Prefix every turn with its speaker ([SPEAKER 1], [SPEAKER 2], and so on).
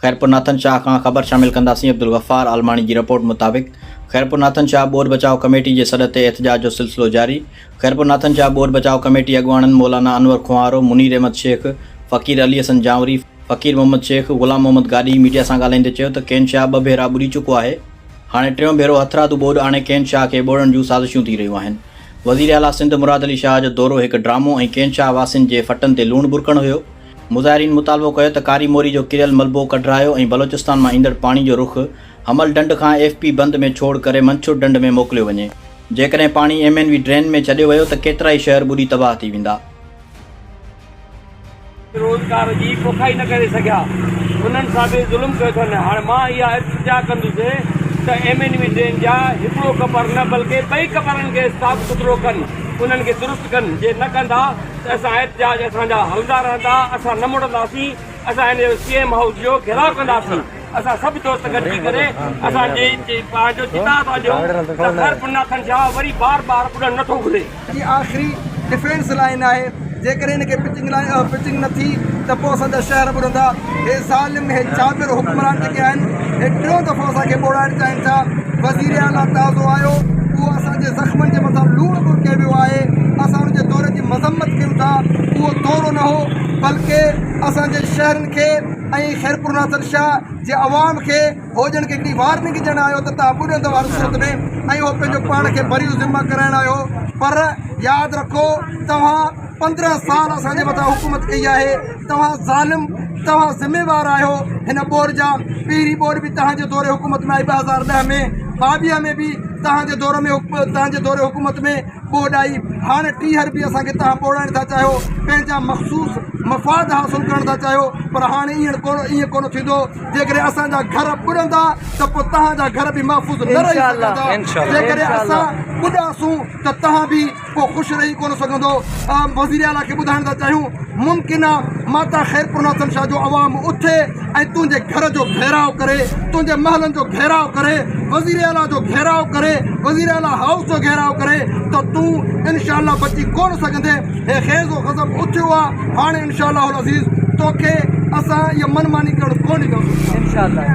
[SPEAKER 1] خيرپور ناٿن شاهه کان خبر شامل ڪنداسين عبدالغفار عالماڻي جي رپورٽ مطابق خيرپور ناٿن شاهه ٻوڏ بچاء ڪميٽي جي سڏ تي احتجاج جو سلسلو جاري خيرپور ناٿن شاهه ٻوڏ بچاء ڪميٽي اڳواڻن مولانا انور کوهارو، منير احمد شيخ، فقير علي حسن جانوري، فقير محمد شيخ، غلام محمد گاڏهي ميڊيا سان ڳالهائيندي چيو ته ڪين شاهه ٻه ڀيرا ٻڏي چڪو آهي هاڻي ٽيون ڀيرو هٿرادو ٻوڏ آڻي ڪين شاهه کي ٻوڙڻ جون سازشون ٿي رهيون آهن وزيراعليٰ سنڌ مراد علي شاهه جو دورو هڪ ڊرامو ۽ ڪين شاهه واسين جي ڦٽن تي لوڻ ٻرڪڻ هيو. مظاهرين مطالبو ڪيو ته ڪاري موري جو ڪريل ملبو ڪڍرايو ۽ بلوچستان مان ايندڙ پاڻي جو رخ حمل ڍنڍ کان ايف پي بند ۾ ڇوڙ ڪري منڇر ڍنڍ ۾ موڪليو وڃي، جيڪڏهن پاڻي ايم اين وي ڊرين ۾ ڇڏيو ويو ته ڪيترائي شهر ٻڏي تباهه ٿي ويندا.
[SPEAKER 2] روزگار جي پوکائي نه ڪري سگهيا انهن سان به ظلم ڪيو اٿن هاڻ مان اها التجا ڪندس ته ايم اين وي ڊرين جا هڪڙو ڪپر نه بلڪه ٻئي ڪپرن کي صاف سٿرو ڪن انهن کي درست ڪن جي نه ڪندا ته اسان احتجاج اسان جا هلندا رهندا، اسان نه مڙنداسين، اسان هن جو سي ايم هائوس جو گهيراء ڪنداسين، اسان سڀ دوست گڏجي ڪري اسان جي پنهنجو چتاء ٿا ڏيون ته خيرپور ناٿن شاهه وري بار بار ٻڏڻ نٿو گهري.
[SPEAKER 3] جي آخري ڊفينس لائين آهي جيڪڏهن هن کي پچنگ لائين پچنگ نه ٿي ته پوء اسان جا شهر ٻڏندا هي ظالم هي جابر حڪمران جيڪي آهن هي ٽيون دفعو اسان کي ٻوڙائڻ چاهين ٿا وزير اعليٰ تازو آيو اهو اسان جي زخمن جي مٿان لوڻ ٻرڪي ويو آهي اسان ان جي دوري جي مذمت ڪيون ٿا اهو دورو نه هو بلڪه اسان جي شهرين کي ۽ خيرپور ناصر شاهه جي عوام کي هو ڄڻ ڪي هڪڙي وارننگ ڏيڻ آيو ته توهان ٻڏندؤ هر صورت ۾ ۽ هو پنهنجو پاڻ کي بري الذمه ڪرائڻ آيو پر ياد رکو توهان 15 سال اسان جي مٿان حڪومت ڪئي آهي توهان ظالم توهان ذميوار آهيو هن ٻوڏ جا پهرين ٻوڏ به توهان جي دور حڪومت ۾ آئي 2010 ۾ ٻاويهه ۾ به توهان جي دور ۾ توهان جي دور حڪومت ۾ ٻوڏ آئي هاڻي ٽيهر به اسان کي توهان ٻوڙائڻ ٿا چاهيو پنهنجا مخصوص مفاد حاصل ڪرڻ ٿا چاهيو پر هاڻي ائين ڪونه ائين ڪونه ٿيندو جيڪڏهن اسان جا گهر ٻڏندا ته پوء توهان جا گهر به محفوظ نه رهي سگهندا جيڪڏهن اسان ٻڏاسون ته توهان به ڪو خوش رهي ڪونه سگهندو. وزير اعليٰ کي ٻڌائڻ ٿا چاهيون ممڪن آ ماتا خيرپور ناٿن شاهه جو عوام اٿي ۽ تنهنجي گهر جو گهيراء ڪري، تنهنجي محلن جو گهيراء ڪري، وزير اعليٰ جو گهيراء ڪري، وزير اعليٰ هائوس جو گهيراء ڪري ته تون انشاء الله بچي ڪونه سگهندين. هي خيز و غضب اٿيو آ هاڻي انشاء الله العزيز توکي اسان اها من ماني ڪرڻ ڪونه ڏينداسون.